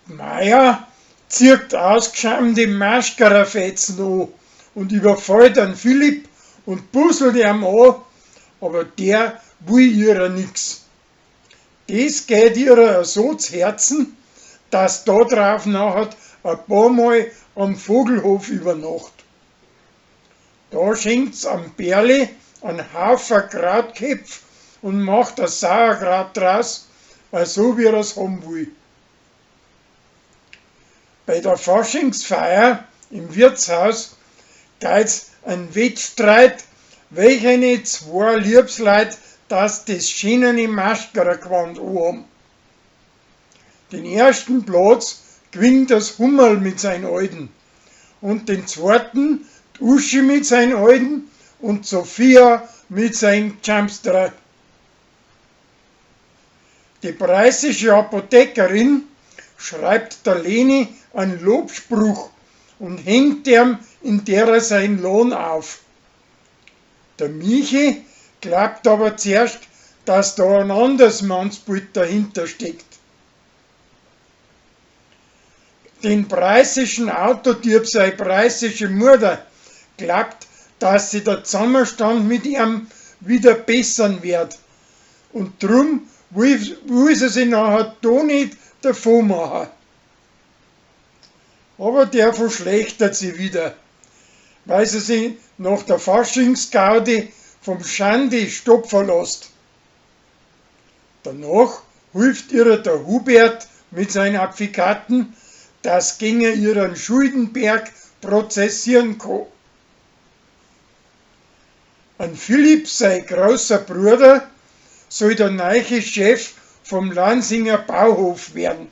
D'Maja zieht ausgschammt die Maschkerafetzen an und überfällt an Philipp und busselt ihm an, aber der will ihrer nix. Des geht ihrer so zu Herzen, dass da drauf nachher ein paar Mal am Vogelhof übernacht. Da schenkt's am Berli einen Haufen Krautköpf und macht a Sauerkraut draus, so wie er's haben will. Bei der Faschingsfeier im Wirtshaus geht's an Wettstreit, welchene zwei Liebsleit das des schönene Maschkerergwand anhaben. Den ersten Platz gewinnt das Hummerl mit seinen Alten und den zweiten die Uschi mit seinen Alten und Sophia mit seinen Jumpster. Die preußische Apothekerin schreibt der Leni einen Lobspruch und hängt ihm in derer sein Lohn auf. Der Michi glaubt aber zuerst, dass da ein anderes Mannsbild dahinter steckt. Den preußischen Autodieb sei preußische Mutter glaubt, dass sie der Zusammenstand mit ihm wieder bessern wird. Und drum will, will sie sich nachher da nicht davon machen. Aber der verschlechtert sie wieder, weil sie sich nach der Faschingsgaudi vom Schandi stopfen lässt. Danach hilft ihr der Hubert mit seinen Advokaten, dass gegen ihren Schuldenberg prozessieren kann. An Philipp, sein großer Bruder, soll der neue Chef vom Lansinger Bauhof werden.